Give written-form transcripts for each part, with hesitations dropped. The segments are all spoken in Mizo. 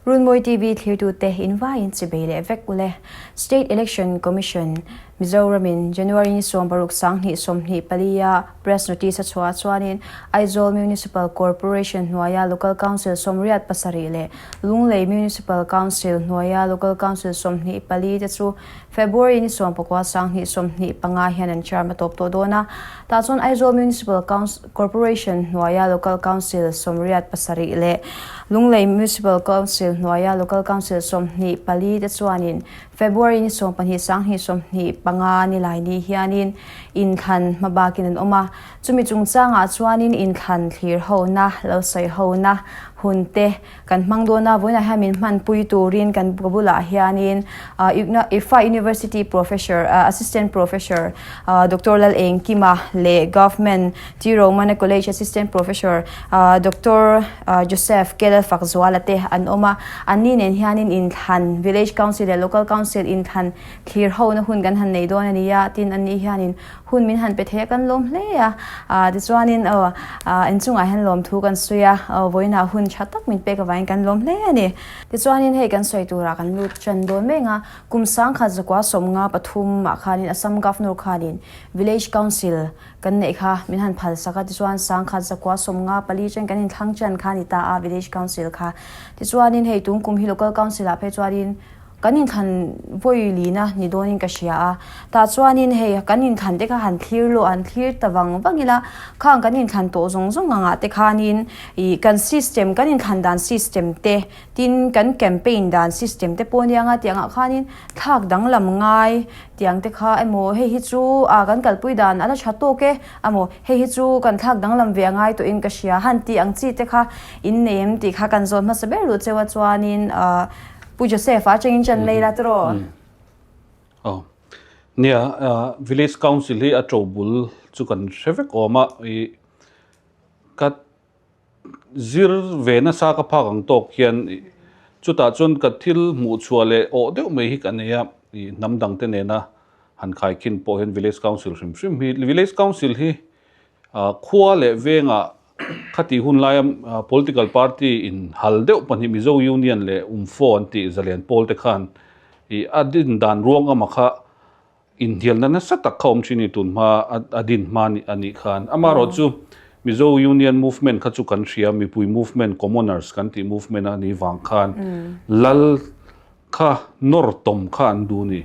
Runmawi TV thlirtute invaiin chibei leh vek ule. State Election Commission, Mizoramin January ni 16 2024 a press notice a chhuah chuanin Aizawl Municipal Corporation hnuaia Local Council 87 leh Lunglei Municipal Council hnuaia Local Council 24 te chu February ni 19 2025 hian an term a tawp tawh dawn a. Tah chuan Aizawl Municipal Corporation hnuaia Local Council 87 leh Lunglei Municipal Council hnuaia Local Council 24 te chuanin February ni 12 2025 ni lai ni hianin inthlan hmabakin an awm a. Chumi chungchangah chuanin inthlan thlir hona lo sawi hona hun te Kan hmang dawn a, vawiinah hian min hmanpui turin kan bulah hianin IFA University Professor, Assistant Professor Doctor Lal Engkima leh Government T Romana College Assistant Professor Doctor Joseph K Lalfakzuala te an awm a. Anni nen hianin inthlan, Village Council leh Local Council inthlan thlir hona hun kan han nei dawn a ni a, tin anni hianin Hun min han pe thei a kan lawm hle a, tichuanin aw inchungah hian lawmthu kan sawi a, vawiinah hun tha tak min pek avangin kan lawm hle a ni. Tichuanin hei kan sawi turah kan lut tan dawn mek a, kum sangkhat zakua sawmnga pathum ah khanin Assam Governor khanin Village Council kan neih kha min han phal sak a, tichuan sangkhat zakua sawmnga pali chen kan inthlang chan kha a ni ta a Village Council kha. Tichuanin hei tung kum hi Local Council ah phei chuanin Kan inthlan vawi lina ni dawnin ka hria a, tah chuanin hei kan inthlan te kha han thlir lawh han thlir ta vang vang ila, khang kan inthlan tawh zawng zawng angah te khanin ih kan system kan inthlan dan system te tin kan campaign dan system te pawh ania nga tih angah khanin thlak danglam ngai tiang te kha emaw hei hi chu ah kan kalpui dan a la tha tawk e emaw hei hi chu kan thlak danglam ve a ngai tawhin ka hria han tih ang chi te kha innei em tih kha kan zawn hmasa ber luh cheu a chuanin ah. Pu Joseph a chengin chan mai la tiraw? Aw. Nia, Village Council hi a to bul chu kan hre vek awm a, i ka zir ve nasa ka phak ang tawk hian chutah chuan ka thil hmuh chhuah leh awh deuh mai hi ka nei a, i hnam dang te nena han khaikhin pawh hian Village Council hrim hrim hi, Village Council hi Khua leh vengah khati hun laia political party in hal deuh pahnih Mizo Union leh Umfo an tih zalian pawl te khan ih a din dan ruang ama kha inhnialna nasa tak kha awm thin a ni tun hma a din hma a nih khan. Amaherawhchu Mizo Union movement kha chu kan hria mipui movement commoners kan tih movement a nih vang khan lal kha nawr tawm kha an duh a ni.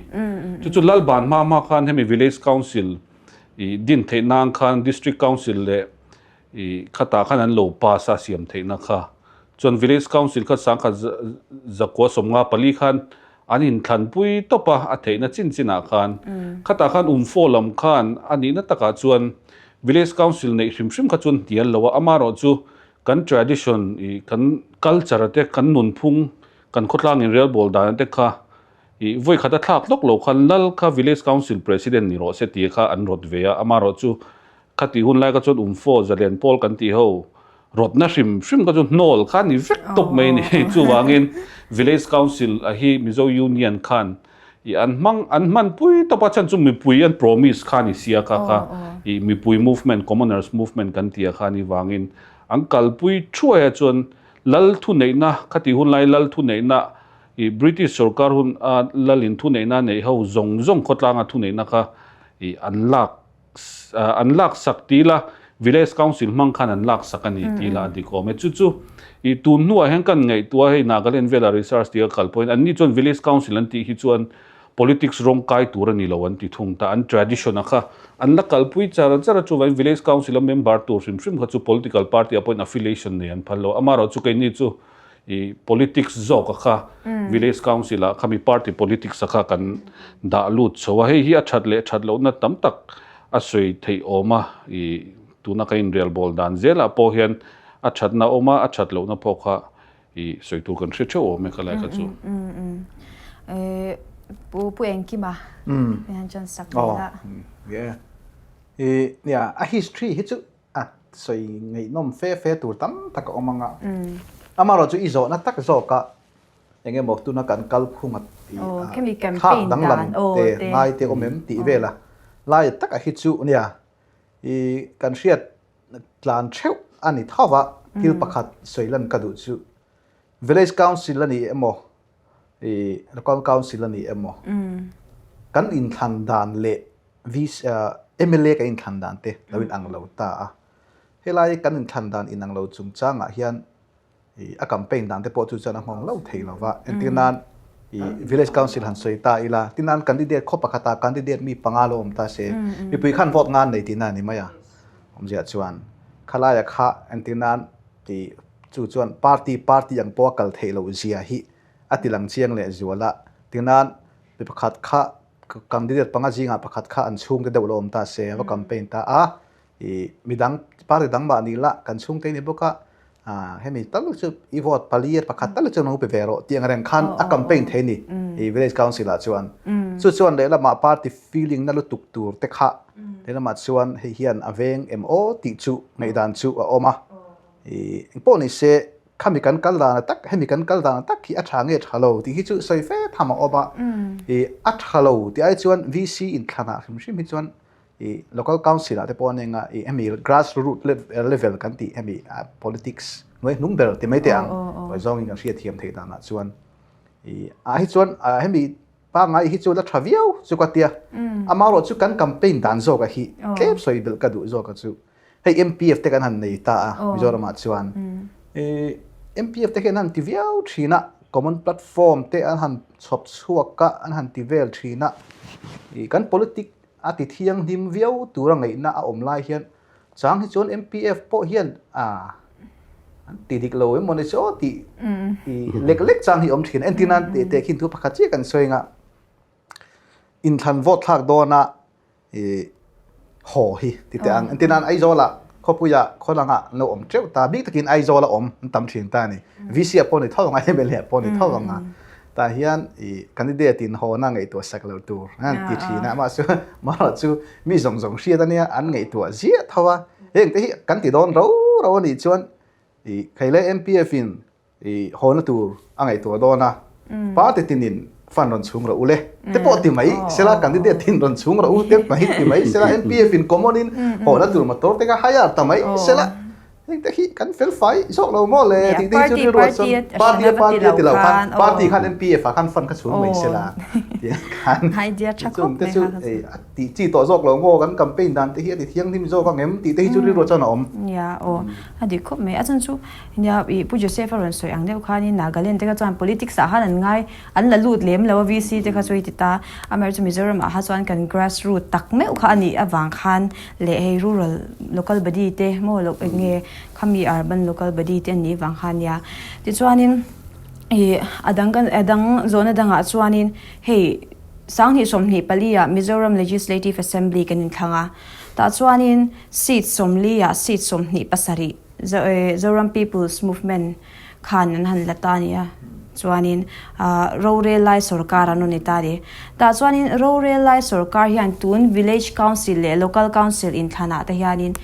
Chu chu lal ban hma hma khan hemi village council I din theih nan khan District Council leh i khatah khan an lo pass a siam theihna kha. Chuan Village Council kha sangkhat zakua 54 khan an inthlanpui tawp a, a theihna chin chinah khan. Khatah khan Umfo lam khan a nihna takah chuan Village Council neih hrim hrim kha chuan hnial lo a, amaherawh chu kan tradition i kan culture te kan nunphung kan khawtlang inrelbawl dan te kha I vawi khat a thlak hlawk lo khan Lal kha Village Council President ni rawh se tih kha an rawt ve a, amaherawh chu khati hun lai kha chuan Umfo Zalian Pawl kan tih ho rawtna hrim hrim kha chu hnawl kha ni vek tawp mai a ni. Chuvangin Village Council a hi Mizo Union khan i an hmang an hmanpui tawp a, chhan chu mipui an promise kha ni sia kha kha i mipui movement commoners movement kan tih a kha ni vangin an kalpui thuai a chuan Lal thuneihna khati hun lai Lal thuneihna I British sorkar hun a lalin thuneihna neih ho zawng zawng khawtlanga thuneihna kha i an lak an lak sak ti ila Village Council hmang khan an lak sak a ni ti ila a dik awm e. Chu chu i tun hnuah hian kan ngaihtuah hei Nagaland vela research tih a kal pawhin anni chuan Village Council an tih hi chuan politics rawng kai tur a ni lo an ti thung ta. An tradition a kha an la kalpui char char a chuvangin Village Council a member tur hrim hrim kha chu political party ah pawhin affiliation nei an phal lo. Amaherawhchu keini chu I politics zawk a kha village council ah khami party politics a kha kan dah lut chho a, hei hi a that leh that lohna tam tak a sawi theih awm a, i tuna ka inrel bawl dan zelah pawh hian a thatna awm a, a that lohna pawh kha i sawi tur kan hre theuh awm e khalai kha chu. Pu Pu Engkima hian chuan sak mai la. I nia a history hi chu A sawi ngaihnawm fe fe tur tam tak a awm ang a. Amaherawhchu i zawhna tak zawk a eng emaw tuna kan kal phung a tih a thlak danglam te ngai te awm em tih vel a lai taka hi chu nia i kan hriat tlan theuh a ni tho va, thil pakhat sawi lan ka duh chu. Village Council a ni emaw i Local Council a ni emaw kan inthlan dan leh mla kan inthlan dan te lo inang lo ta a. Helai kan inthlan dan inang lo chungchangah hian i a campaign dan te pawh chu chuan a nghawng lo thei lo va. Entir nan i Village Council han sawi ta ila, tin nan candidate khaw pakhata candidate mi panga lo awm ta se, mipui khan vote ngan nei tihna a ni mai a. Awmzia chuan khalaia kha entir nan i chu chuan party party ang pawha kal theih loh zia hi a ti lang chiang leh zual a. Tin nan mi pakhat kha candidate panga zingah pakhat kha an chhungte deuh lo awm ta se, a va campaign ta a. I midang party dang mah ni la kan chhungte ni bawk a hemi tal chu i vote pali a pakhat tal chu lo pe ve rawh tih ang reng khan a campaign thei ni i village council ah chuan chu chuan lehlamah party feeling na lutuk tur te kha lehlamah chuan hei hian a veng em aw tih chu ngaihdan chu a awm a i engpawh ni se khami kan kal dan tak hemi kan kal dan tak hi a tha nge tha lo tih hi chu sawi fe tham a awm a i a tha lo tih ai chuan VC inthlanah hrim hrim hi chuan i local council ah te pawh an enga i hemi grass root level kan tih hemi politics hnuai hnung ber ti mai teh ang hawi zawngin kan hriat thiam theih danah chuan i ah hi chuan hemi pangai hi chu la tha viau chu ka tia amaherawh chu kan campaign dan zawk a hi tlem sawi belh ka duh zawk a chu hei MPF te kan han nei ta a Mizoram ah chuan i MPF te khian an han ti viau thin a common platform te an han chhawp chhuak a an han ti vel thin a i kan politic A ti thianghlim viau tura ngaihna a awm lai hian chang hi chuan MPF pawh hian a an ti dik lo emaw ni chu aw tih i lek lek chang hi awm thin. Entir nan teh teh khin thu pakhat chiah kan sawi anga inthlan vote thlak dawna i haw hi ti teh ang. Entir nan Aizawlah khawpuiah khawlangah an lo awm teuh ta bik takin Aizawla awm an tam thin ta a ni. VC ah pawh ni tho ang a, MLA ah pawh ni tho ang a. Tah hian i candidate in hawna ngaihtuah sak loh tur an ti thin a, mahse marawh chu mi zawng zawng hriat ania an ngaihtuah ziah tho a, heng te hi kan ti dawn ro ro anih chuan i khaile MPF in i hawna tur a ngaihtuah dawn a, party tinin fund rawn chhung rawh u le te pawh ti mai sela candidate tin rawn chhung rawh u te mai ti mai sela MPF in common in hawna tur motor te kha hire ta mai sela. Heng te hi kan fel fai zawk lo maw le tih te hi chu rilru ah chuan party a party a ti lo khan party khan MPF ah khan fund kha chhung mai sela tiang khan chung te chu a tih chi tawh zawk lo maw kan campaign dan te hi a ti thianghlim zawk ang em tih te hi chu rilru ah chuan a awm. Nia aw a dik khawp mai a chan chu nia i Pu Joseph a rawn sawi ang deuh khanin Nagaland te kha chuan politics ah khan an ngai an la lut lem lo a VC te kha chu i ti ta amaherawhchu Mizoram ah kha chuan kan grass root tak meuh kha a nih avang khan leh hei rural local body te maw lo eng nge khami urban local body te an nih vang kha ania tichuanin ih a dang kan a dang zawhna dangah chuanin hei 2024 ah Mizoram Legislative Assembly kan inthlang a tah chuanin seat 40 ah seat 27 Zoram People's Movement khan an han la ta a ni a, chuanin rorel lai sawrkar an rawn ni ta a ni. Tah chuanin rorel lai sawrkar hian tun Village Council leh Local Council inthlanah te hianin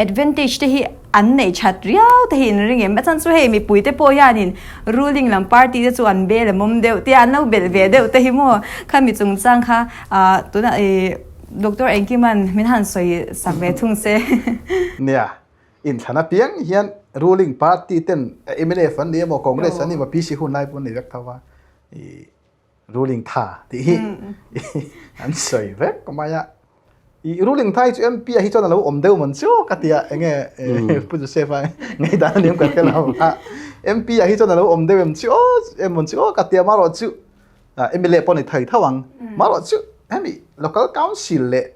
advantage te hi an neih that riau te hi in ring em? A chhan chu hei mipui te pawh hianin ruling lam party te chu an bel a mawm deuh te a, an lo belh ve deuh te hi maw? Khami chungchang kha tunah Doctor Engkiman min han sawi sak ve thung se. Nia, Inthlan apiang hian ruling party ten mnf an ni emaw Congress an ni emaw PC hun lai pawh an nei vek tho a, i ruling tha tih hi an sawi vek mai a. I ruling tha hi chu MP ah hi chuan a lo awm deuh man chu ka ti a, enge Pu Joseph a ngaihdan a ni em ka hre lo a, MP ah hi chuan a lo awm deuh em chu aw emaw chu aw ka ti a, marawh chu mla pawh a ni thei tho ang, marawh chu hemi local council leh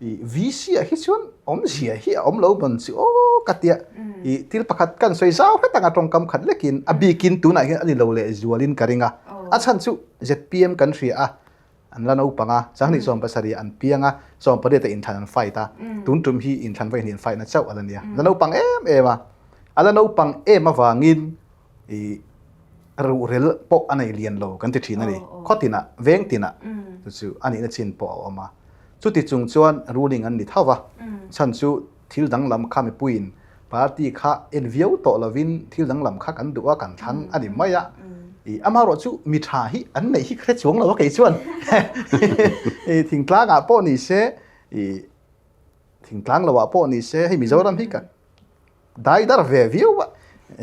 I VC ah hi chuan awmzia hi a awm lo ban chu aw ka tia. I thil pakhat kan sawi zau hret anga tawngkam khat lekin a bikin tunah hian a ni lo leh zualin ka ring a. A chhan chu ZPM kan hria a, an la naupang a, Changhnih 17 an piang a, 18 ah inthlan an fight a, tun tum hi inthlan vawiin hi an fight na chauh a la nia. La naupang em em a, a la naupang em avangin i ruhrel pawh a nei lian lo kan ti thin a ni. Khaw tinah, veng tinah chu chu a nihna chin pawh a awm a. Chuti chung chuan ruling an ni tho va, chhan chu thil danglam kha mipuiin party kha en viau tawh lovin thil danglam kha kan duh a, kan thlang a ni mai a. I amaherawh chu mi tha hi an neih hi ka hre chuang lo a kei chuan i thingtlangah pawh ni se, i thingtlang loah pawh ni se, hei Mizoram hi ka Dai dar ve viau a.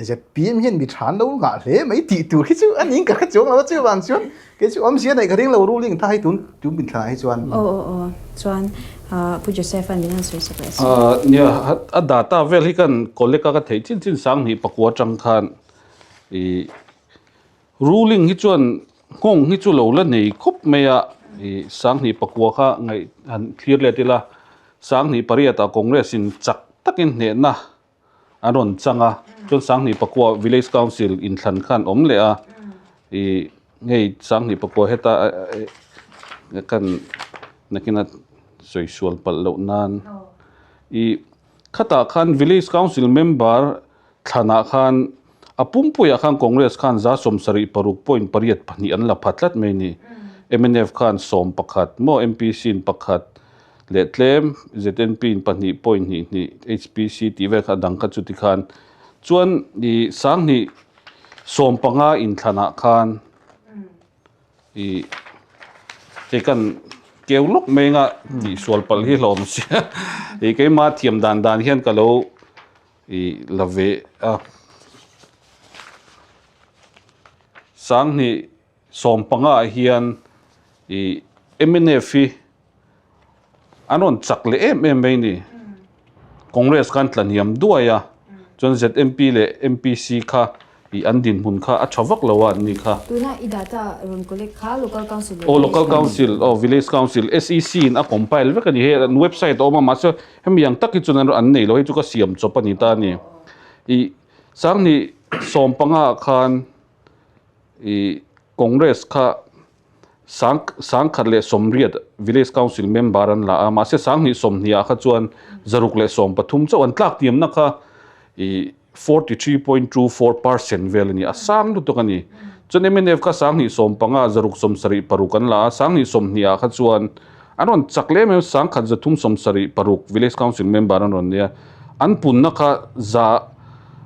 ZPM hian mi tha an lo ngah hle mai tih tur hi chu a ning ka hre chuang lo a chuvang chuan kei chu awmzia neih ka ring lo ruling tha hi tun tun min thlanah hi chuan. Aw aw aw chuan Pu Joseph an min han sawi sak leh si. Nia a data vel hi kan collect a ka theih chin chin 2000 atang khan i ruling hi chuan nghawng hi chu lo la nei khawp mai a i 2009 kha ngaih han thlir let ila 2008 ah Congress in chak takin hnehna an rawn chang a chuan 2009 village council inthlan khan awm leh a ih hei 2009 heta kan nakina sawi sual palh loh nan ih khatah khan village council member thlanah khan a pumpuiah khan Congress khan 76.82 an la pha tlat mai a ni mnf khan 11 maw M_P_C in pakhat leh tlem Z_N_P in pahnih point hnih hnih H_P_C tih vel kha a dang kha chuti khan chuan ih 2015 inthlanah khan ih hei kan keu lawk mai anga tihsual palh hi hlawm sia ih keimah thiam dan dan hian ka lo ih la ve a 2015 ah hian ih mnf hi an rawn chak leh em em mai a ni Congress khan tla hniam duai a chuan ZMP leh MPC kha ih an dinhmun kha a tha vak lo a an ni kha. Tuna i data rawn collect kha local council leh Aw local council aw village council SEC in a compile vek a ni hei an website a awm a mahse hemi ang tak hi chuan an nei lo hei chu ka siam chawp a ni ta a ni ih 2015 ah khan ih Congress kha Sang 1080 Village Council member an la a, mahse 2020 ah kha chuan 613 chauh an tlak tiamna kha ih 43.24 percent vel a ni, a sang lutuk a ni. Chuan mnf kha 2015 676 an la a, 2020 ah kha chuan an rawn chak leh em em 1376 Village Council member an rawn nei a, an punna kha za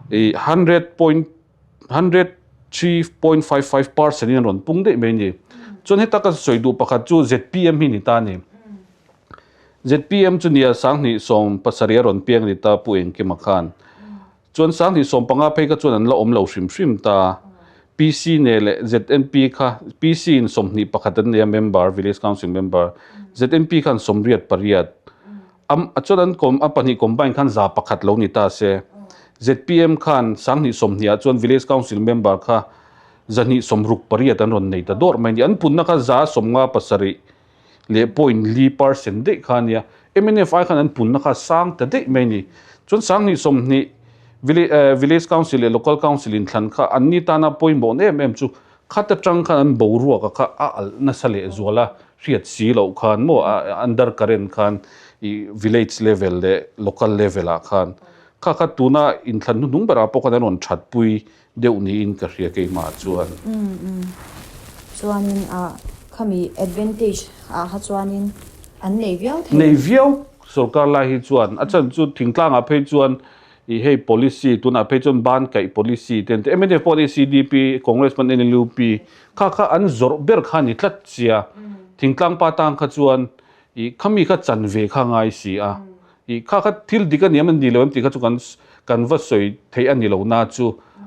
ih hundred point 103.55 percent in an rawn pung daih mai a ni. Chuan heta ka sawi duh pakhat chu ZPM hi ni ta a ni. ZPM chu nia 2017 a rawn piang a ni ta Pu Engkima khan. Chuan 2015 phei kha chuan an la awm lo hrim hrim ta. PC ne leh ZNP kha PC in 21 an nei a member village council member ZNP khan 88 Am a chuan an kawm a pahnih combine khan 100 lo ni ta se. ZPM khan 2020 ah chuan Village Council member kha 268 an rawn nei ta dawrh mai a ni. An punna kha 57 leh point li percent daih kha a nia. Mnf ai khan an punna kha a sang ta daih mai a ni. Chuan 2020 Village Council leh Local Council inthlan kha anni tana pawimawhna em em chu Khat atang khan an boruak a kha a alh nasa leh zual a, hriat si loh khan maw under current khan ih village level leh local level ah khan kha kha tuna inthlan hnuhnung berah pawh khan an rawn that pui deuh niin ka hria keimah chuan. Umm umm chuanin ah khami advantage ah kha chuanin an nei viau thei. Nei viau sorkar lai hi chuan a chhan chu thingtlangah phei chuan I hei policy tunah phei chuan ban kaih policy te an ti mnf pawh an ACDP Congress pawn NLUP kha kha an zawrh ber kha a ni tlat sia thingtlang pa tang kha chuan i khami kha chan ve kha ngai si a i kha kha thil dik a ni em a ni lo em tih kha chu kan kan va sawi theih a ni lo na chu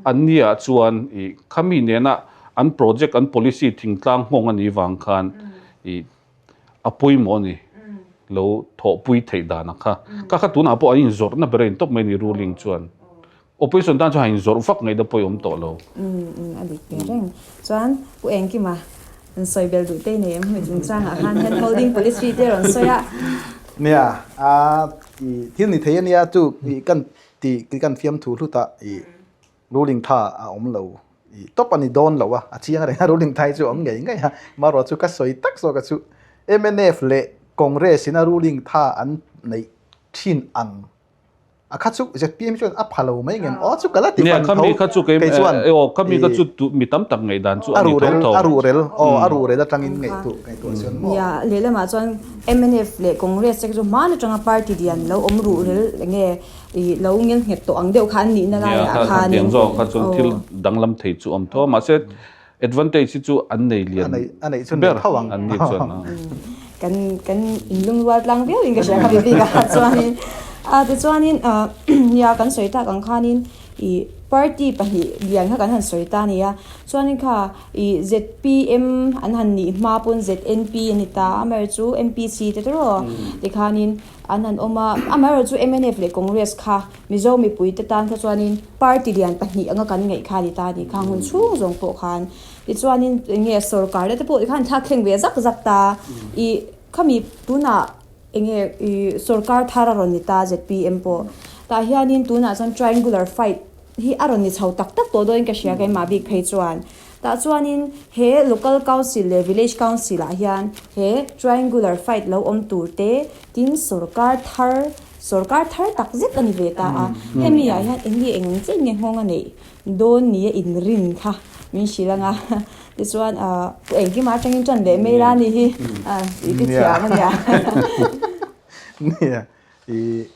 an ni ah chuan i khami nena an project an policy thingtlang nghawng a nih vang khan i a pawimawh a ni lo thawhpui theih dan a kha kha kha tunah pawh an inzawrhna ber a intawp mai a ni ruling chuan opposition tan chuan han inzawrh vak ngaihna pawh a awm tawh lo. Umm a dik ve reng chuan Pu Engkima an sawi bel duh te nei em hemi chungchangah khan hand holding policy te rawn sawi a. Nia a thil ni thei a nia chu kan ti kan fiamthu hlut a i Ruling tha a awm lo i tawp a ni dawn lo a, a chiang reng a ruling tha hi chu a awm ngei ngei a, marawh chu ka sawi tak zawk a chu mnf leh Congress in a ruling tha an neih thin ang a kha chu zpm chuan a pha lo mai ngem aw chu ka la ti fan tho kei chuan aw khami kha chu mi tam tak ngaih dan chu a ni tho tho a ruhrel aw a ruhrel atangin ngaihtuah ngaihtuah chuan maw nia lehlamah chuan mnf leh Congress te chu hmaan atanga party lian lo awm ruhrel enge I lo ngel nghet tawh ang deuh kha an nihna laiah khanin. Nia, kha tiang zawk kha chuan thil danglam thei chu awm tho a, mahse advantage hi chu an nei lian ber an ni chuan. Kan kan inlungrual tlang viau in ka hria kha bik ah chuanin. A tichuanin nia kan sawi tak ang khanin i. Party pahnih lian kha kan han sawi ta a ni a, chuanin kha ih zpm an han nih hma pawn znp a ni ta, amaherawhchu mpc te tawrh tikhanin an han awm a, amaherawhchu mnf leh Congress kha Mizo mipui te tan kha chuanin party lian pahnih anga kan ngaih kha a ni ta a ni, khang hun chhung zawng pawh khan tichuanin eng nge sorkar te pawh tikhan thlak thleng ve zak zak ta, ih khami tunah. Enge i sorkar thar a rawn ni ta zpm pawh. Tah hianin tunah chuan triangular fight hi a rawn ni chho tak tak tawh dawnin ka hria keimah bik phei chuan. Tah chuanin he local council leh village council ah hian he triangular fight lo awm tur te tin sorkar thar sorkar thar tak zet a ni ve ta a. Hemi ah hian eng nge eng chiah nge nghawng a neih dawn ni a inrin kha min hrilh ang a. Tichuan pu engkima atangin tan leh mai la ni hi tih ka thiam a nia. Nia, i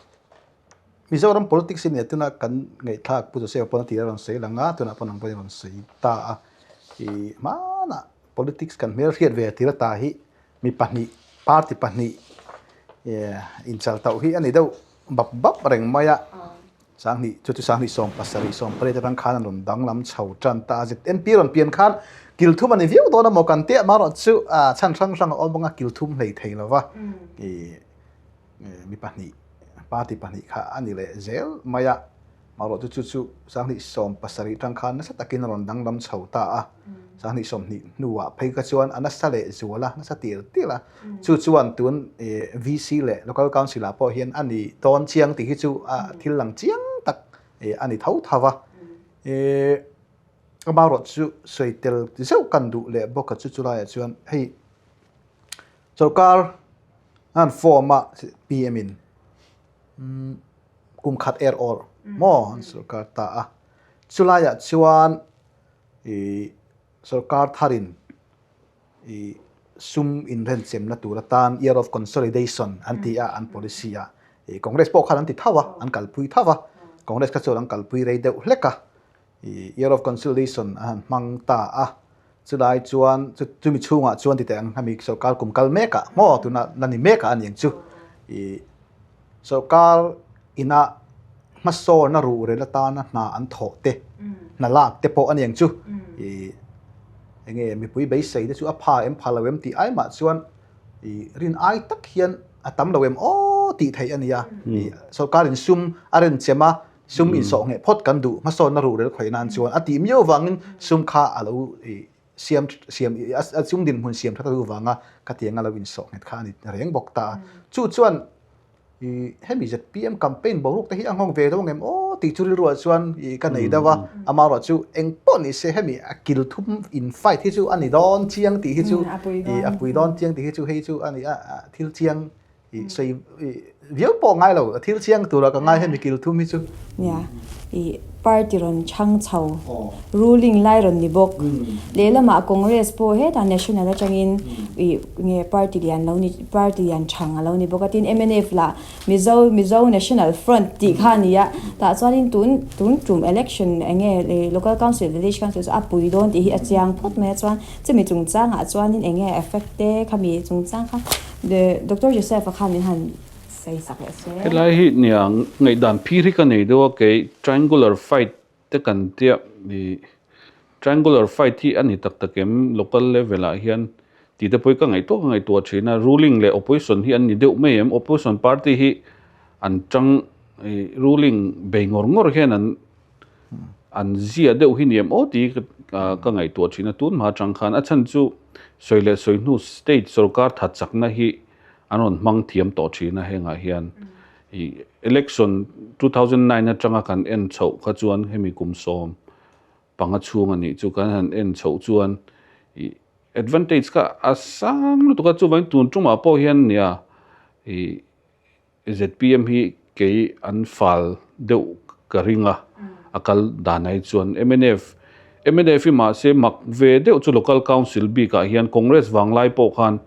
Mizoram politics hi nia tuna kan ngaihthlak Pu Joseph pawn a tih a rawn sawi lang a, tunah pawn ang pawhin a rawn sawi ta a. I hmanah politics kan hmelhriat ve tir ata hi mi pahnih, party pahnih inchal tauh hi a ni deuh bap bap reng mai a. Sanghnih chu chu sanghnih 70 18 atang khan an rawn danglam chho tan ta a, ZNP rawn pian khan kil thum a ni viau dawn a maw kan tiah marawh chu chhan hrang hrang a awm ang a, kil thum hlei thei lo va, ih mi pahnih party pahnih kha a ni leh zel mai a, marawh chu chu chu sanghnih 70 atang khan nasa takin a rawn danglam chho ta a, sanghnih 20 hnuah phei kha chuan a nasa leh zual a, nasa tir tir a. Chu chuan tun VC leh Local Council ah pawh hian a ni tawn chiang tih hi chu thil lang chiang tak a ni tho tho va. Amaherawh chu sawi tel zeuh kan duh leh bawk a chu chulaiah chuan hei sorkar an form a PM in kum khat er awr maw an sorkar ta a. Chulaiah chuan sorkar tharin i sum inrenchemna tur atan year of consolidation an ti a an policy a i Congress pawh khan an ti tho a an kalpui tho a Congress kha chuan an kalpui rei deuh hlek a i year of consolidation a han hmang ta a chulai chuan chumi chhungah chuan ti teh ang hemi sorkar kum kal mek ah maw tuna la ni mek ah a ni ang chu i sorkar ina hmasawn a ruh rel atana hna an thawh te hna lak te pawh a ni ang chu ih enge mipui beisei te chu a pha em pha lo em tih ai mah chuan ih rin ai tak hian a tam lo em aw tih theih a ni a ih sorkar in sum a ren chem a sum insawh ngheh phawt kan duh hmasawn a ruh rel khawih nan chuan a tih miau vangin sum kha a lo ih siam siam a sum dinhmun siam that a duh vanga khatiang a lo insawh nghet kha a ni reng bawk ta a chu chuan I hemi zpm campaign boruak te hi a nghawng ve deuh ang em aw tih chu rilruah chuan i ka nei deuh a, amaherawh chu eng pawh ni se hemi a kil thum in fight hi chu a ni dawn chiang tih hi chu i a pui dawn chiang tih hi chu hei chu a ni a, thil chiang i sawi viau pawh ngai lo, thil chiang tura ka ngai hemi kil thum hi chu. Nia, i party rawn chhang chho, ruling lai rawn ni bawk. Lehlamah Congress pawh hetah national atangin i nge party lian lo ni, party lian chhang a lo ni bawk a. Tin, mnf lah Mizo, Mizo National Front tih kha a ni a. Tah chuanin tun, tun tum election eng nge local council, village council chu a pui dawn tih hi a chiang phawt mai a. Chuan chumi chungchangah chuanin eng nge effect te khami chungchang kha Doctor Joseph-a khan min han Helai hi nia ngaihdan phir hi ka nei deuh a kei triangular fight te kan tia ih triangular fight hi a ni tak tak em local level ah hian tih te pawh hi ka ngaihtuah ka ngaihtuah thin a ruling leh opposition hi an ni deuh mai em opposition party hi an tang ih ruling bei ngawr ngawr hian an an zia deuh hi ni em aw tih hi ka ngaihtuah thin a tun hma atang khan a chhan chu sawi leh sawi hnu state sorkar that chakna hi an rawn hmang thiam tawh thin a hengah hian ih election 2009 atanga kan en chhoh kha chuan hemi kum 15 chhung a nih chu kan han en chhoh chuan ih advantage kha a sang lutuk a chuvangin tun tumah pawh hian nia ih Zpm hi kei an fal deuh ka ring a, a kal dan ai chuan mnf mnf hi mahse mak ve deuh chu Local Council bikah hian Congress vanglai pawh khan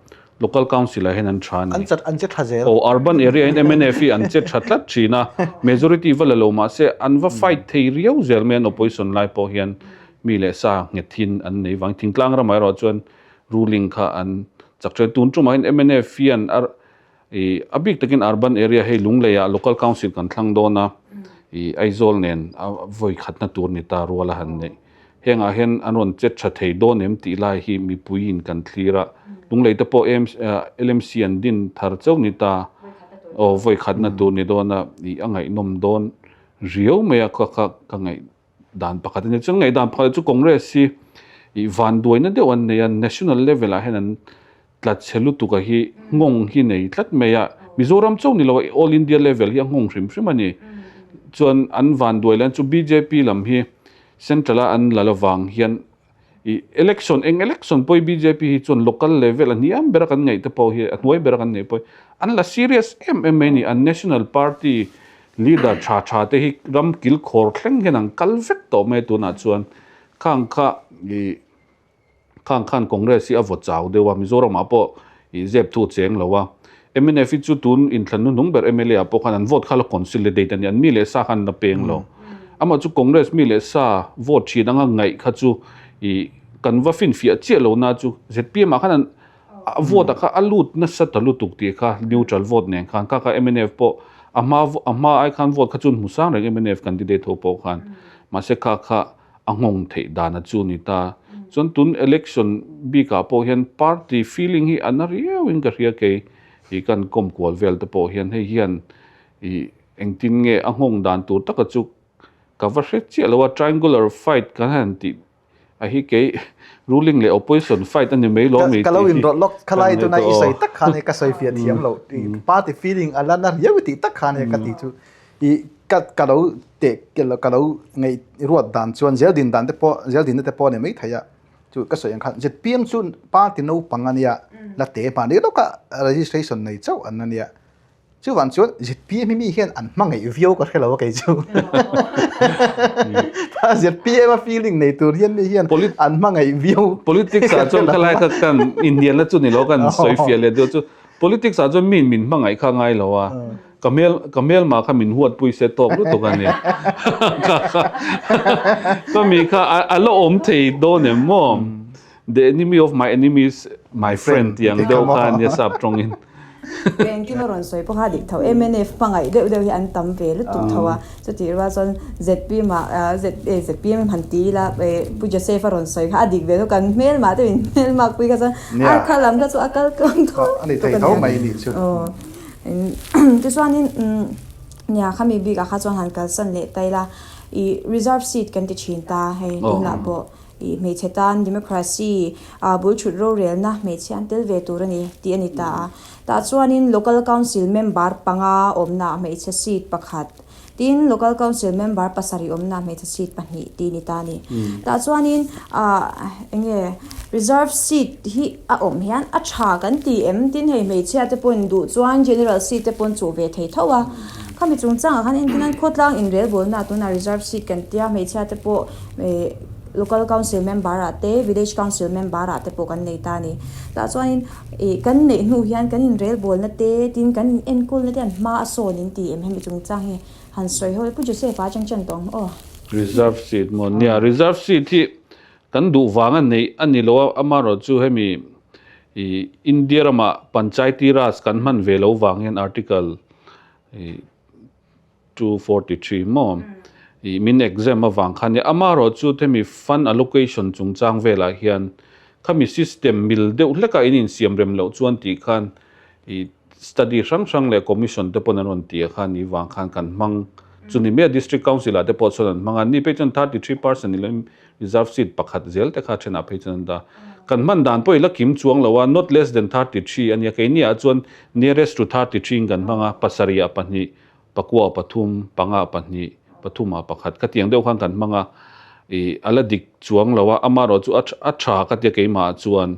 Local Council ah hian an tha a ni. An chat an che tha zel. Aw urban area hian mnf hi an che tha tlat thin a, majority va la lo mahse an va fight thei riau zel mai an opposition lai pawh hian mi leh sa nghet hin an nei vang. Thingtlang ramah erawh chuan ruling kha an chak thin. Tun tumah hian mnf hian a I a bik takin urban area hei Lungleiah local council kan thlang dawn a. I Aizawl nen a vawi khatna tur ni ta rual a han neih. Hengah hian an rawn chet tha thei dawn em tih lai hi mipuiin kan thlir a, Lunglei te pawh LMC an din thar chauh ni ta, aw vawi khatna tur ni dawn a, i a ngaihnawm dawn riau mai a kha kha ka ngaih dan pakhat a ni. Chuan ngaihdan pakhat chu Congress hi i vanduaina deuh an nei a, national level ah hian an tlat chhe lutuk a hi nghawng hi nei tlat mai a, Mizoram chauh ni lo a all India level hi a nghawng hrim hrim a ni. Chuan an vanduai lan chu bjp lam hi central a an lal avang hian i election eng election pawh hi bjp hi chuan local level a hniam ber a kan ngaih te pawh hi a hnuai ber a kan neih pawh hi an la serious em em mai a ni. An national party leader tha tha te hi ram kilkhawr thleng hian an kal vek tawh mai a tunah chuan khang kha i Khang khan Congress hi a vaw chau deuh a, Mizoramah pawh i zep thu cheng lo a. Mnf hi chu tun inthlan hnuhnung ber mla ah pawh khan an vote kha la consolidate a ni, an mi leh sa khan an la peng lo. Amah chu Congress mi leh sa vote thin anga ngaih kha chu i kan va finfiah chiah lo na chu zpm ah khan an vote ah kha a lut nasa ta lutuk tih kha neutral vote nen khan kha kha mnf pawh a hma a hma ai khan vote kha chu an hmu sang reng mnf candidate ho pawh khan mahse kha kha a nghawng theih dan a chu ni ta. Chuan tun election bikah pawh hian party feeling hi a na riauin ka hria kei i kan kawm kual vel te pawh hian hei hian i engtin nge a nghawng dan tur taka chu ka va hre chiah lo a, triangular fight kan han tih a hi kei ruling leh opposition fight a ni mai lo mi Ka lo inrawlh lawk khalai tuna i sawi tak khan ka sawi fiah thiam lo party feeling a la na riau i tih tak khan ka ti chu I ka ka lo teh ka lo ngaih ruat dan chuan zel din dan te pawh zel dinna te pawh a ni mai thei a chu ka sawi ang khan zpm chu party naupang a nia la te hman ni lawka registration nei chauh an ania chuvang chuan zpm hi mi hian an hmangaih viau ka hre lo a kei chu zpm a feeling nei tur hian mi hian an hmangaih viau politics ah chuan khalai kha kan inhnialna chu ni lo kan sawi fiah leh deuh chu politics ah chuan mi min hmangaih kha ngai lo a Ka hmel ka hmelma kha min huatpui se tawk lutuk a ni. Ka kha ka mi kha a la awm thei dawn em maw? The enemy of my enemy is my friend tih ang deuh kha a nia sap tawngin. Engkim a rawn sawi pawh kha a dik tho. Mnf hmangaih deuh deuh hi an tam ve lutuk tho a. Chutih rual chuan zpm ah zpm han ti ila Pu Joseph a rawn sawi kha a dik ve tho. Kan hmelmah te min hmelmak pui kha chuan a kha lam kha chu a kal tluang tho tuk a nia. Tichuanin nia khami bikah kha chuan han kalsan leh ta ila ih reserve seat kan ti thin ta hei tunah pawh ih hmeichhe tan democracy ah bul thut rorelna hmeichhe an tel ve tur a ni tih a ni ta a tah chuanin local council member panga awmnaah hmeichhe seat pakhat Tin, Local Council member pasarih awmna hmeichhe seat pahnih tih ni ta a ni. Tah chuanin ah eng nge reserve seat hi a awm hian a tha kan ti em? Tin, hei hmeichhia te pawhin duh chuan general seat te pawhin chuh ve thei tho a. Khami chungchangah khan engtin an khawtlang inrelbawlna tunah reserve seat kan tia hmeichhia te pawh ih Local Council member ah te Village Council member ah te pawh kan nei ta a ni. Tah chuanin Ih kan neih hnu hian kan inrelbawlna te tin kan in enkawlna te an hma a sawn in ti em hemi chungchang hi han sawi ho Pu Joseph a atang chan tawh ang aw. Reserve seat maw? Nia reserve seat hi kan duh vang a neih a ni lo a, amaherawhchu hemi ih India ramah Panchayati Raj kan hman ve lo vang hian article ih 243 maw? Ih min exam avang khan nia amaherawhchu hemi fund allocation chungchang velah hian khami system mil deuh hlekah in insiam rem loh chuan tih khan ih study hrang hrang leh commission te pawn an rawn ti a khan nih vang khan kan hmang chu ni mai a district council ah te pawh chuan an hmang a ni phei chuan 33% ni loin reserve seat pakhat zel te kha thenah phei chuan an dah kan hman dan pawh i la kim chuang lo a not less than 33 a nia keini ah chuan nearest to 33 in kan hmang a pasarih ah pahnih Pakua pathum, panga pahnih, pathuma pakhat ka tiang deuh khan kan hmang a, ih a la dik chuang lo a, amaherawh chu a a tha ka tia keimah chuan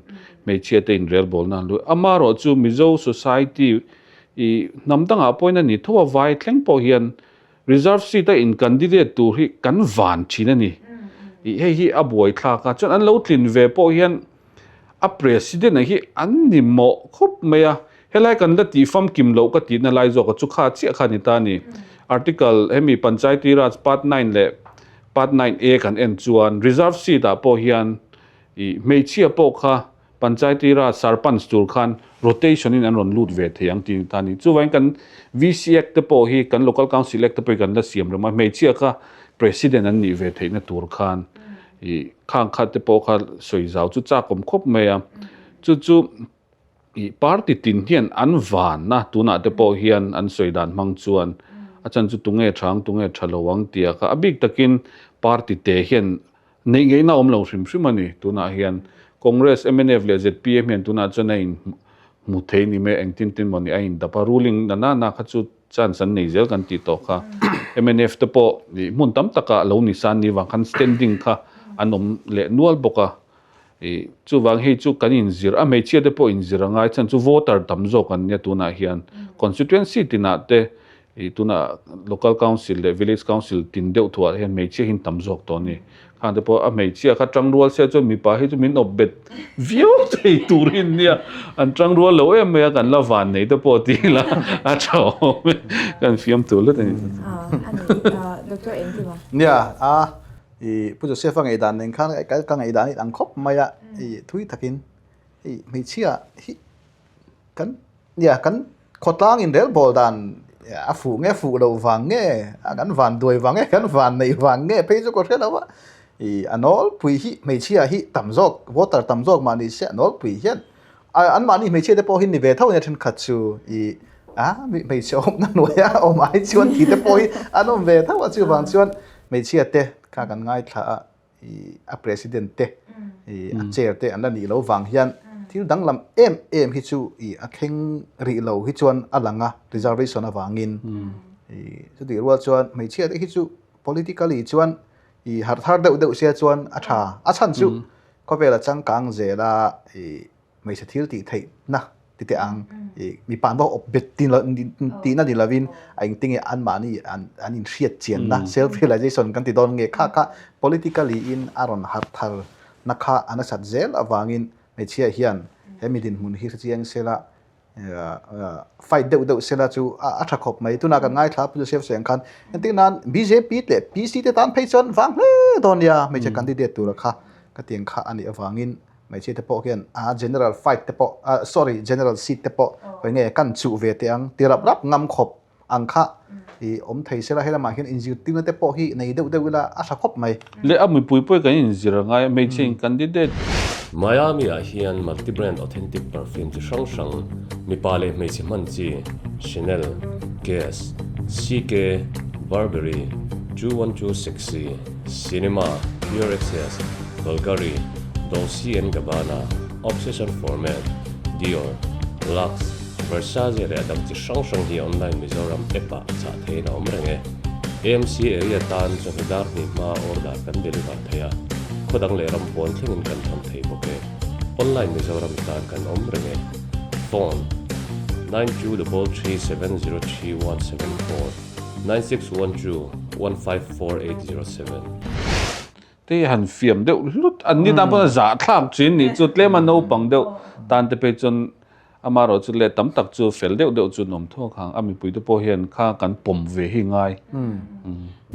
hmeichhia te inrelbawl nan luih. Amaherawh chu Mizo society ih hnam dangah pawhin a ni tho a, vai thleng pawh hian reserve seat a in candidate tur hi kan van thin a ni. Ih hei hi a buaithlak a, chuan an lo tlin ve pawh hian A president a hi an ni mawh khawp mai a, helai kan la tih famkim loh ka tihna lai zawk a chu kha chiah kha a ni ta a ni. Article hemi Panchayati Raj Part 9 leh Part 9 A kan en chuan reserve seat ah pawh hian ih hmeichhia pawh kha Panchayati Raj Sarpanch tur khan rotation in an rawn lut ve thei ang tih ta a ni. Chuvangin kan VC Act te pawh hi kan Local Council Act te pawh hi kan la siam rem a, hmeichhia kha President an nih ve theihna tur khan ih khang khat te pawh kha sawi zau chu chak awm khawp mai a. Chu chu ih party tin hian an van a, tunah te pawh hian an sawi dan hmang chuan a chan chu tunge tha ang tunge tha lo ang tia kha a bik takin party te hian Neih ngeihna awm lo hrim hrim a ni. Tunah hian Congress, mnf leh zpm hian tunah chuan a in hmu thei ni mai, engtin tin maw ni a in dap a, ruling na na na kha chu chance an nei zel kan tih tawh kha. Mnf te pawh ih hmun tam takah lo ni san ni vang khan standing kha an awm leh nual bawk a. Ih chuvang hei chu kan inzir a, hmeichhia te pawh inzir a ngai chhan chu voter tam zawk an nia tunah hian constituency tinah te Ih tunah Local Council leh Village Council tin deuh thuah hian hmeichhia hi an tam zawk tawh a ni. Khang te pawh a hmeichhia kha tangrual se chuan mipa hi chu min awp bet viau thei tur hi an nia. An tangrual lo em mai a, kan la van nei te pawh ti ila a tha awm e. Kan fiam tur hlut a ni. A ni, Doctor Engkima. Nia, a ih Pu Joseph-a ngaihdan nen khan ka ngaihdan hi ang khawp mai a, ih thui takin hei hmeichhia hi kan Nia, kan khawtlang inrelbawl dan a fuh nge fuh loh vang nge, kan van duai vang nge, kan van neih vang nge phei chu ka hre lo a. Ih a nawlpui hi hmeichhia hi tam zawk, voter tam zawk mah ni se a nawlpui hian anmahni hmeichhia te pawh hi ni ve tho nia thenkhat chu ih a hmeichhe awmna hnuaia awm ai chuan tih te pawh hi an awm ve tho a, chuvang chuan hmeichhia te kha kan ngaithla a. a president te a chair te an la nih loh vang hian thil danglam em em hi chu a thleng rih lo hi chuan a lang a reservation avangin chutih rual chuan hmeichhia te hi chu politically chuan harh thar deuh deuh sia chuan a tha a chhan chu khawvel a changkang zel a hmeichhe thil tih theihna ti teh ang ih mipa an va awp bet ti lo tihna ni lovin a engtin nge anmahni an an inhriat chianna self realization kan ti dawn nge kha kha politically in a rawn harh thar na kha a nasat zel avangin hmeichhia hian he mi dinhmun hi hrechiang sela fight deuh deuh sela chu a tha khawp mai tunah kan ngaithla a Pu Joseph Seng khan entir nan bjp leh PC te tan phei chuan vang hle dawn nia hmeichhe candidate tura kha ka tiang kha a nih avangin Hmeichhia te pawh hian a general fight te pawh sorry general seat te pawh hawi nge kan chuh ve teh ang ti rap rap ngam khawp ang kha i awm thei sela helamah hian inzirtirna te pawh hi nei deuh deuh ila a tha khawp mai. Leh a mipui pawh hi kan inzir a ngai a, hmeichhe in candidate. Miami ah hian multi brand authentic perfume chi hrang hrang mipa leh hmeichhe hman chi Chanel, Guess, CK, Burberry, 212 Sexy, Cinema, Pure Excess, Bulgari, Dolce and Gabbana, Obsession for Men, Dior, Lux, Versace leh a dang chi hrang hrang hi online Mizoram app ah chah theihin a awm reng e. AMC area tan chawhnu dar hnih hma order kan deliver thei a, khaw dang leh ram pawn thlengin kan thawn thei bawk e. Online Mizoram tan kan awm reng e. Phone, 9233703174, 9612154807. Te han fiam deuh hlut an ni tan pawn a zahthlak thin nih chu tlem a naupang deuh tan te phei chuan amaherawh chu leh tam tak chu fel deuh deuh chu an awm thuak ang a mipui te pawh hian kha kan pawm ve hi ngai.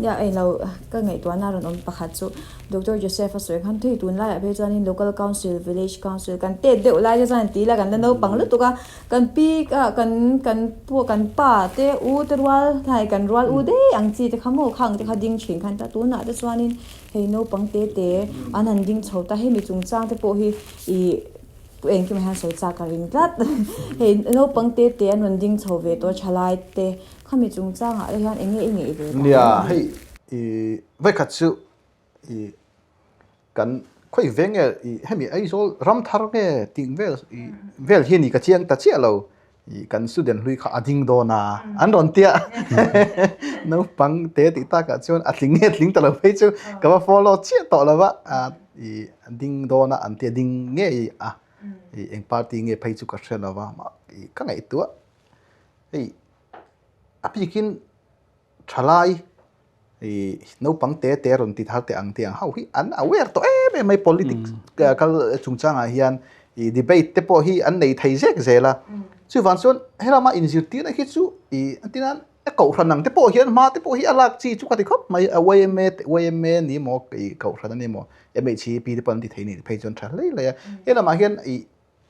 Nia englo ka ngaihtuahna rawn awm pakhat chu Doctor Joseph a sawi khan thei tunlaiah phei chuanin Local Council, Village Council kan tet deuh lai te chuan an ti ila kan la naupang lutuk a kan pi kan kan pu kan pa te u te rual hnai kan rual u daih ang chi te kha maw khang te kha ding thin khan ta tunah te chuanin hei naupang te te an han ding chho ta hemi chungchang te pawh hi ih engkim ah hian sawi chak ka ring tlat hei naupang te te an rawn ding chho ve tawh thalai te khami chungchangah te hian eng nge i ngeih ve ta Nia hei ih vawikhat chu ih Kan khawi ve nge i hemi Aizawl ram thar nge tih vel i vel hi ni ka chiang ta chiah lo i kan student hlui kha a ding dawn a an rawn tia naupang te tih takah chuan a tling nge tling ta lo phei chu ka va follow chiah tawh lo va a i a ding dawn a an tia ding ngei a i eng party nge phei chu ka hre lo va i ka ngaihtuah hei a bikin thalai i naupang te te rawn ti thar teh ang tih ang ho hi an aware tawh em em mai politics kal chungchangah hian i debate te pawh hi an nei thei zek zel a chuvang chuan helama inzirtirna hi chu i a tinan a kohhran ang te pawh hian hma te pawh hi a lak chi chu ka ti khawp mai a yma te yma ni maw i kohhran a ni maw MHP te pawh an ti thei ni phei chuan tha hlei hlei a helamah hian i.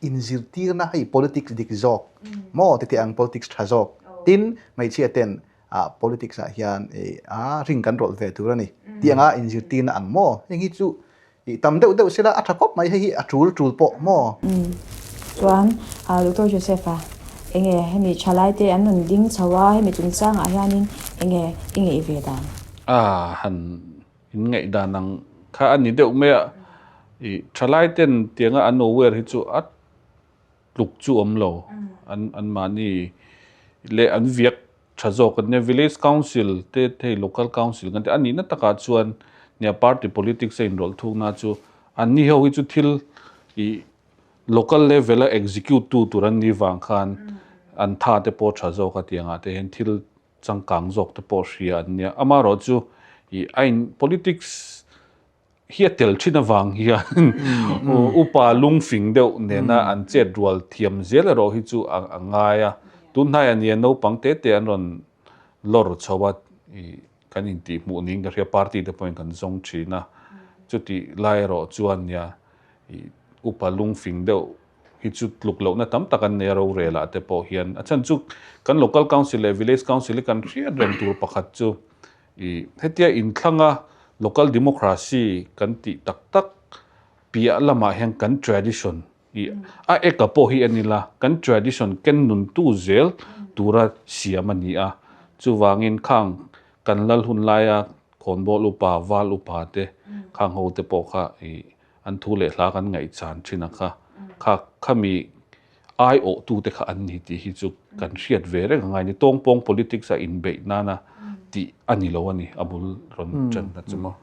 inzirtirna hei politics dik zawk maw titi ang politics tha zawk tin hmeichhia ten ah politics ah hian a ring kan rawlh ve tur a ni tih anga inzirtirna ang maw heng hi chu ih tam deuh deuh sela a tha khawp mai hei hi a tul tul pawh maw. Chuan Doctor Joseph-a enge hemi thalai te an rawn ding chho a hemi chungchangah hianin enge i ngeih ve dan? A han In ngaihdan ang kha a ni deuh mai a, ih thalai ten tianga an aware hi chu a tluk chu awm lo, an an mahni leh an viak tha zawk an nia, village council te hei local council kan tih a nihna takah chuan nia party politics a inrawlh thukna chu an ni ho hi chu thil ih local level a execute tu tur an nih vang khan an tha te pawh tha zawk a tiangah te hian thil changkang zawk te pawh hria an nia. Amaherawh chu ih a in politics hi a tel thin avang hian upa lungfing deuh nena an chet rual thiam zel erawh hi chu a ngai a. Tun hnaiah nia naupang te te an rawn lawr chho a ih kan intihhmuh niin ka hria party te pawhin kan zawng thin a. Chutih lai erawh chuan nia ih upa lungfing deuh hi chu tluk lohna tam tak an nei a rorel ah te pawh hian a chhan chu kan local council leh village council hi kan hriat reng tur pakhat chu ih hetia inthlang a local democracy kan tih tak tak piah lamah hian kan tradition ih a eka pawh hi en ila kan tradition ken nuntu zel tura siam a ni a chuvangin khang kan lal hun laia khawnbawl upa val upa te khang ho te pawh kha ih An thu leh hla kan ngaihchan thin a kha, kha khami aiawhtute kha an ni tih hi chu kan hriat ve reng a ngai a ni. Tawngpawng politics a inbeih nana tih a ni lo a ni, a bul rawn tan na chu maw.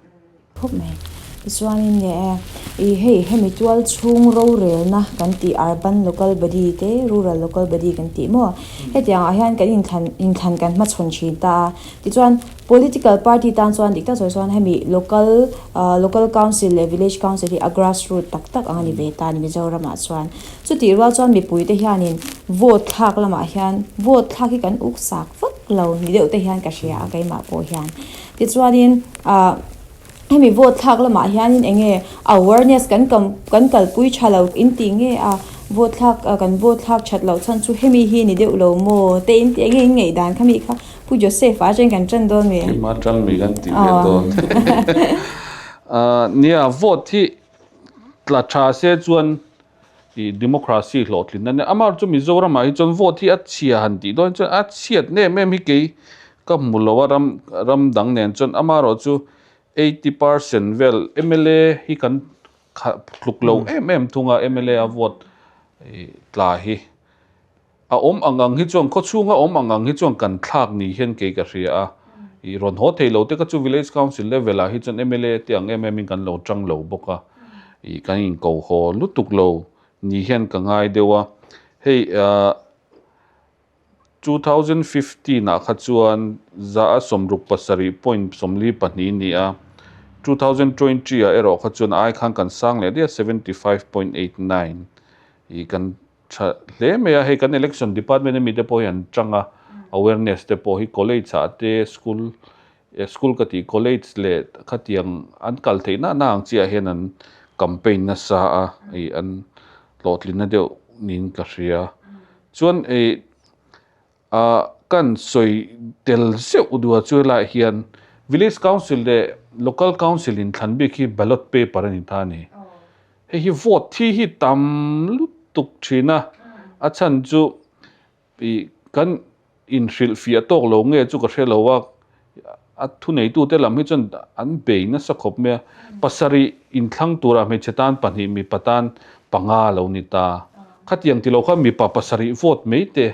Khawp mai. Tichuanin nge e, i hei hemi tual chhung rorelna kan tih urban local body te rural local body kan tih maw? Hetiang ah hian kan inthlan inthlan kan hmachhawn thin ta a, tichuan Political party tan chuan dik tak sawi chuan hemi local local council leh village council hi a grass root tak tak ang a ni ve ta a ni Mizoram ah chuan. Chutih rual chuan mipui te hianin vote thlak lamah hian vote thlak hi kan uk sak vak lo ni deuh te hian ka hria a keimah pawh hian. Tichuanin ah hemi vote thlak lamah hianin eng nge awareness kan kan kalpui tha lo in tih nge a vote thlak kan vote thlak that loh chhan chu hemi hi ni deuh lo maw te in tih eng nge in ngaihdan kha mi kha Pu Joseph a chen kan ṭan dawn mi? Keimah ṭang mi kan tih leh dawn. Nia, vote hi tla ṭha se chuan i democracy hlawhtlin a nia. Amah chu Mizoramah hi chuan vote hi a chhia han tih dawn chuan a chhiat nem em hi kei ka hmu lo a ram ram dang nen chuan amaherawh chu 80% vel mla hi kan tluk lo em em thung a mla a vote tla hi. A awm ang ang hi chuan khawchhunga awm ang ang hi chuan kan thlak ni hian kei ka hria a, ih rawn haw thei lo te kha chu village council level ah hi chuan mla te ang em em in kan lo tang lo bawk a, ih kan in ko haw lutuk lo ni hian ka ngai deuh a, hei ah 2015 ah kha chuan za a 67.42 ni a, 2020 ah erawh kha chuan ai khan kan sang leh daih a 75.89 ih kan Tha hle mai a, hei kan election department ami te pawh hi an tang a, awareness te pawh hi college ah te school school ka tih college leh khatiang an kal theih na na ang chiah ah hian an campaign nasa a, ih an hlawhtlinna deuh niin ka hria. Chuan ih ah kan sawi tel zeuh duh a chu helaiah hian village council leh local council inthlan bik hi ballot paper a ni ta a ni. Hei hi vote thi hi tam lutuk thin a, a chhan chu ih kan inhrilhfiah tawk lo nge chu ka hre lo a, a thuneitute lam hi chuan an bei nasa khawp mai a, pasarih inthlang turah hmeichhe tan pahnih mipa tan panga lo ni ta, khatiang ti lo khan mipa pasarih vote mai te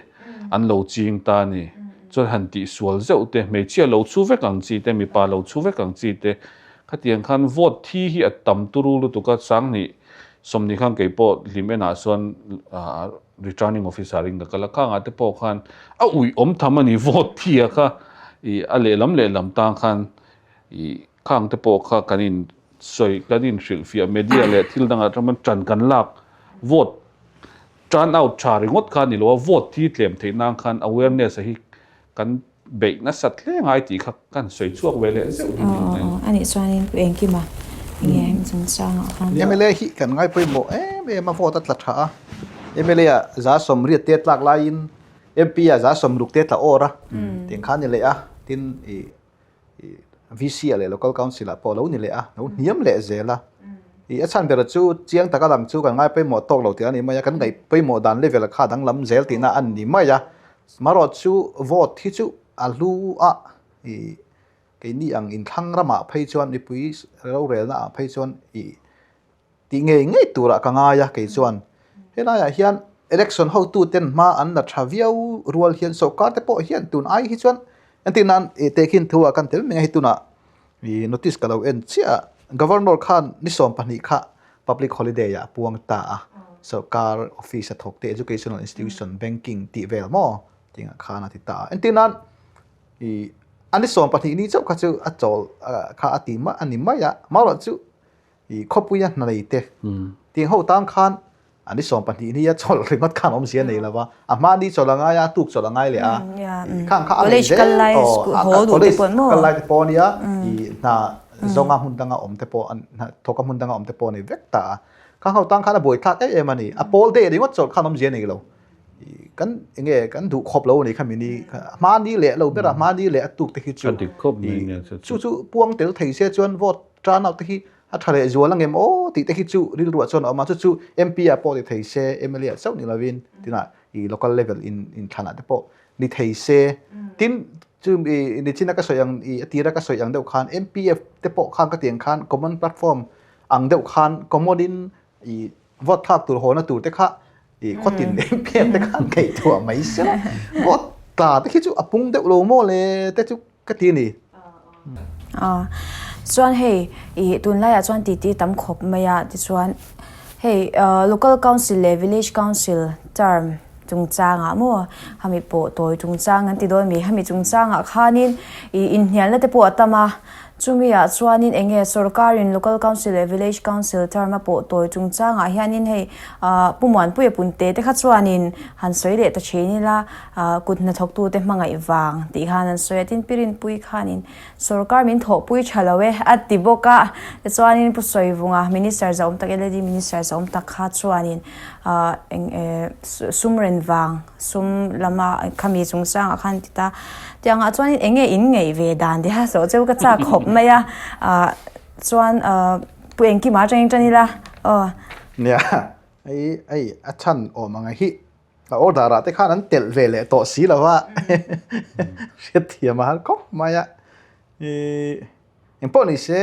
an lo ching ta a ni, chuan han tihsual zeuh te hmeichhia lo chhu vek ang chi te mipa lo chhu vek ang chi te Khatiang khan vote thi hi a tam turu lutuk a, Sanghnih sawmhnih khan kei pawh hlim enah chuan returning officer in ka kal a, khangah te pawh khan a uih awm tham a ni vote thi a kha ih a lehlam lehlam tang khan ih khang te pawh kha kan in sawi kan in hrilhfiah media leh thil dangah atang tan kan lak vote turn out tha ringawt kha a ni lo a, vote thi tlem theih nan khan awareness a hi kan beih nasat hle ngai tih kha kan sawi chhuak ve leh zeuh hi ni mai. Aw anih chuanin Pu Engkima enge hemi chungchangah khan. Mla hi kan ngai pawimawh em em a vote a tla tha a. MLA ah 180 te tlak laiin MP ah 60 te tla awr a tiang kha a ni leh a, tin ih VC ah leh Local Council ah pawh a lo ni leh a, lo hniam leh zel a. Ih a chhan ber chu chiang taka lang chu kan ngai pawimawh tawk lo tih a ni mai a, kan ngaih pawimawh dan level kha a danglam zel tihna a ni mai a. Marawh chu vote hi chu a hlu a ih keini ang inthlang ramah phei chuan mipui rorelna ah phei chuan ih tih ngei ngei turah ka ngai a kei chuan helaiah hian election hotu ten hma an la tha viau rual hian sawrkar te pawh hian tun ai hi chuan entir nan ih tehkhin thu ah kan tel mai a hei tunah ih notice ka lo en chiah a governor khan ni 12 kha public holiday ah a puang ta a sawrkar office a thawk te educational institution banking tih vel maw tingah khan a ti ta a entir nan ih a ni 12 ni chauh kha chu a chawl kha a ti a ni mai a marawh chu I khawpuia hna nei te tiang ho tan khan a ni 12 nia chawlh ringawt khan awmzia nei lo va, a hma ni chawlh a ngai a, a tuk chawlh a ngai leh a, khang kha a nei zel aw, college kal lai te pawh a nia, i hna zawnga hmun danga awm te pawh thawka hmun danga awm te pawh a nei vek ta a, khang ho tan khan a buaithlak em em a ni, a pawl deh ringawt chawlh khan awmzia nei lo, kan enge kan duh khawp lo a ni kha mini hma ni leh lo ber a, hma ni leh a tuk te khi chu chu chu puang tel thei se chuan vote Turn out te hi a tha leh zual angem aw tih te khi chu rilruah chuan a awm a, chu chu MP ah pawh ni thei se, mla ah chauh ni lovin tinah ih local level in inthlanah te pawh ni thei se. Tin, chu ih nichina ka sawi ang ih a tira ka sawi ang deuh khan MPF te pawh khan ka tiang khan common platform ang deuh khan common in ih vote thlak tur hawna tur te kha ih khawtin MPF te khan ngaihtuah mai se la, vote tla te khi chu a pung deuh lo maw le te chu Ka ti a ni. Aw. Chuan hei ih tunlaiah chuan titi tam khawp mai a, tichuan hei Local Council leh Village Council term chungchangah maw hami pawh tawi chungchang an ti dawn mi, hemi chungchangah khanin ih inhnialna te pawh a tam a, chumi ah chuanin eng nge sorkarin Local Council leh Village Council term a pawh tawi chungchangah hianin hei ah Pu Muanpuia Punte te kha chuanin han sawi leh ta thin ila. Kut hnathawktute hmangaih vang tih khan an sawi a, tin Pirinpui khanin sorkar min thawhpui tha lo e a ti bawk a, tichuanin Pu Sawivunga Minister zahawm tak LAD Minister zahawm tak kha chuanin eng sum ren vang sum lama khami chungchangah khan ti ta, tiangah chuanin eng nge in ngaih ve dan tih a hlawh cheu ka chak khawp mai a, chuan Pu Engkima atangin tan ila aw. Nia, hei hei a chhan awm ang hi. A order ah te khan an telh ve leh tawh si lo a, hriatthiam a har khawp mai a. Ih engpawh ni se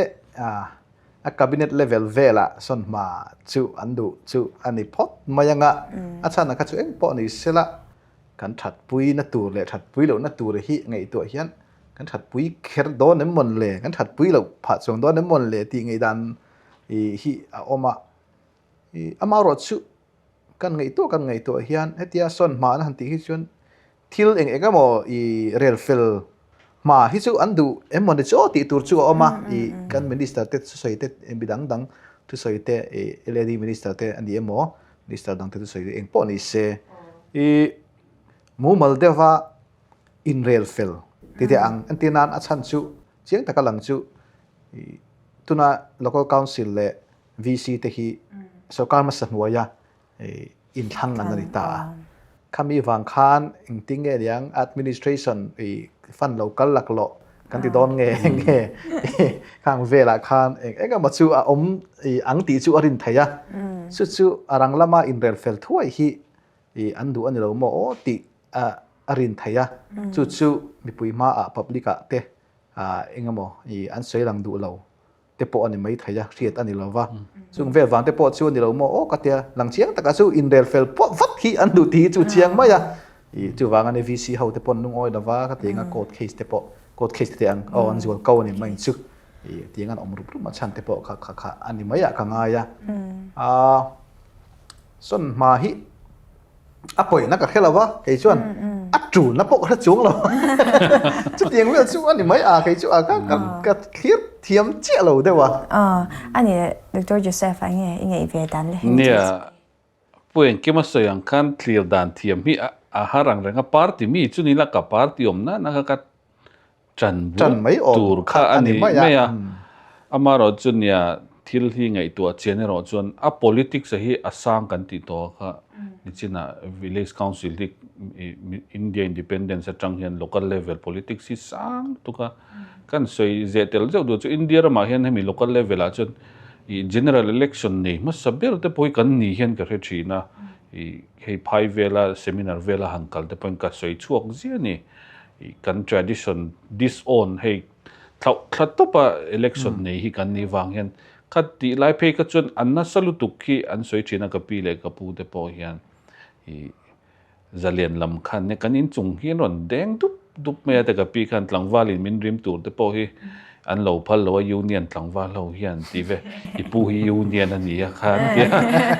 a cabinet level velah sawn hma chu an duh chu a ni phawt mai ang a, a chhan kha chu engpawh ni se la kan thatpui na tur leh thatpui lohna tur hi ngaihtuah hian kan thatpui kher dawn em mawn le, kan thatpui loh phah chuang dawn em mawn le tih ngaihdan hi a awm a. Ih amaherawh chu Kan ngaihtuah kan ngaihtuah hian hetia sawn hma an han tih hi chuan thil eng eng emaw i rel fel hma hi chu an duh em maw ni chu aw tih tur chu a awm a, i kan minister te thusawi te mi dang dang thusawi te i LAD minister te a ni emaw minister dang te thusawi te eng pawh ni se i mumal deuha inrel fel ti teh ang entir nan a chhan chu chiang taka lang chu i tuna local council leh VC te hi sorkar hmasa hnuaia inthlang an ni ta a. Khami vang khan engtin nge niang administration fund lo kal laklawh kan ti dawn nge nge khang velah khan eng eng emaw chu a awm ang tih chu a rin theih a. Chu chu a rang lama inrel fel thuai hi an duh a ni lo maw aw tih a rin theih a. Chu chu mipui hmaah public ah te eng emaw an sawi lang duh lo. te pawh a ni mai thei a, hriat a ni lo va. Chung vel vang te pawh chu a ni lo maw aw ka tia, lang chiang takah chu inrel fel pawh vat hi an duh tih hi chu chiang mai a. Ih chuvang a ni VC ho te pawh an lungawi lo va, ka ti anga court case te pawh, court case te teh ang aw an zual ko a ni mai chu. Ih tiang an awm rup rup a chhan te pawh kha kha kha a ni mai ah ka ngai a. Aa sawn hma hi a pawihna ka hre lo va kei chuan a tulna pawh ka hre chuang lo chutiang vel chu a ni mai a kei chu a ka ka ka thlir thiam chiah lo deuh a. Aw a ni Doctor Joseph a nge i ngaih ve dan le. Nia Pu Engkima sawi ang khan thlir dan thiam hi a har ang reng a party mi chu ni la ka party awm nana kha ka ṭan bur tur kha a ni mai a, amaherawh chu nia thil hi ngaihtuah chian erawh chuan a politics a hi a sang kan tih tawh kha. Nichinah Village Council hi India Independence atang hian local level politics hi sang lutuk a. Kan sawi zeh tel zeuh duh chu India ramah hian hemi local level ah chuan ih general election nei hmasa ber te pawh hi kan ni hian ka hre thin a. Ih hei phai vela seminar vela han kal te pawhin ka sawi chhuak ziah a ni. Ih kan tradition disown hei thlauh thla tawpa election nei hi kan nih vang hian kha tih lai phei kha chuan an nasa lutuk hi an sawi thin a ka pi leh ka pu te pawh hian ih zalian lam khan nia kan inchung hi an rawn deng dup dup mai a te ka pi khan tlangval in min rim tur te pawh hi an lo phal lo a union tlangval ho hian tih ve i pu hi union a ni a khan tia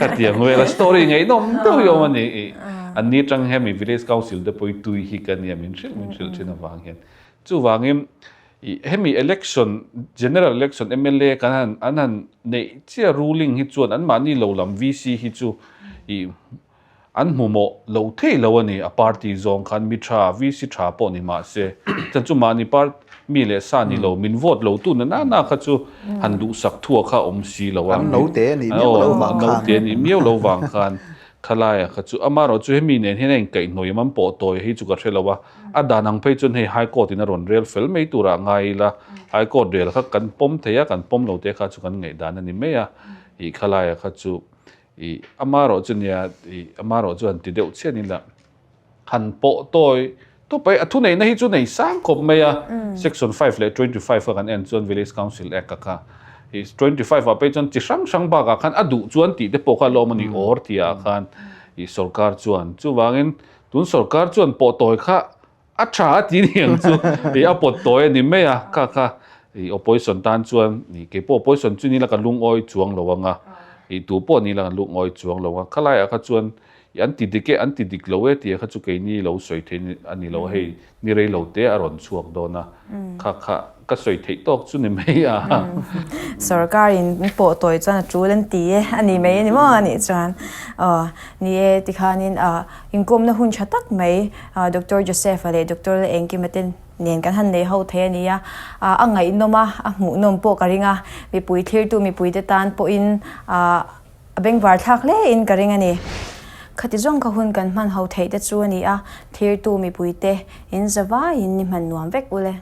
ka ti ang vel a story ngaihnawm deuh hi awm a ni ih an ni atang hian mi village council te pawh hi tui hi ka nia min hrilh min hrilh thin avang hian Chuvangin ih hemi election, general election mla kan han an han neih chiah ruling hi chuan anmahni lo lam VC hi chu ih an hmu mawh lo thei lo a ni. A party zawng khan mi tha VC tha pawh ni mah se chuan chu mahni part mi leh sa ni lo min vote lo tu na na na kha chu han duhsak thua kha awm si lo a. An note a nih miau lo vang khan. Note a nih miau lo vang khan Khalaia kha chu amaherawh chu hemi nen hian a inkaihhnawih awm an pawh tawi hi chu ka hre lo a, a dan ang phei chuan hei High Court in a rawn rel fel mai turah ngai ila, High Court rel kha kan pawm thei a, kan pawm lo te kha chu kan ngaihdan a ni mai a, ih khalaia kha chu ih amaherawh chu nia ih amaherawh chu han ti deuh chian ila han pawh tawi Tawp ai, a thuneihna hi chu nei sang khawp mai a, Section 5 leh 25 kha kan en chuan Village Council Act a kha i 25 ah phei chuan chi hrang hrang bakah khan a duh chuan tih te pawh kha lawm a ni awr tih ah khan i sorkar chuan chuvangin tun sorkar chuan pawh tawi kha a tha a ti ni ang chu i a pawt tawi a ni mai a kha kha i opposition tan chuan i keipawh opposition chu ni la ka lungawi chuang lo ang a i tu pawh ni la kan lungawi chuang lo ang a khalaiah kha chuan I an ti dik e, an ti dik lo e tih kha chu keini lo sawi theih a ni lo a, hei ni rei lo te a rawn chhuak dawn a, kha kha ka sawi theih tawk chu ni mai a. Sorkar in pawh tawi chuan a tul an ti e, a ni mai a ni maw a nih chuan. Aw, ni e tikhanin inkawmna hun tha tak mai Doctor Joseph-a leh Doctor Engkima te nen kan han nei ho thei a ni a, a ngaihnawm a, a hmuhnawm pawh ka ring a, mipui thlirtu mipuite tan pawhin A bengvar thlak hle in ka ring a ni. Khati zawng kha hun kan hman ho theih te chu a ni a, thirtu mipuite in zavaiin ni hman nuam vek ule.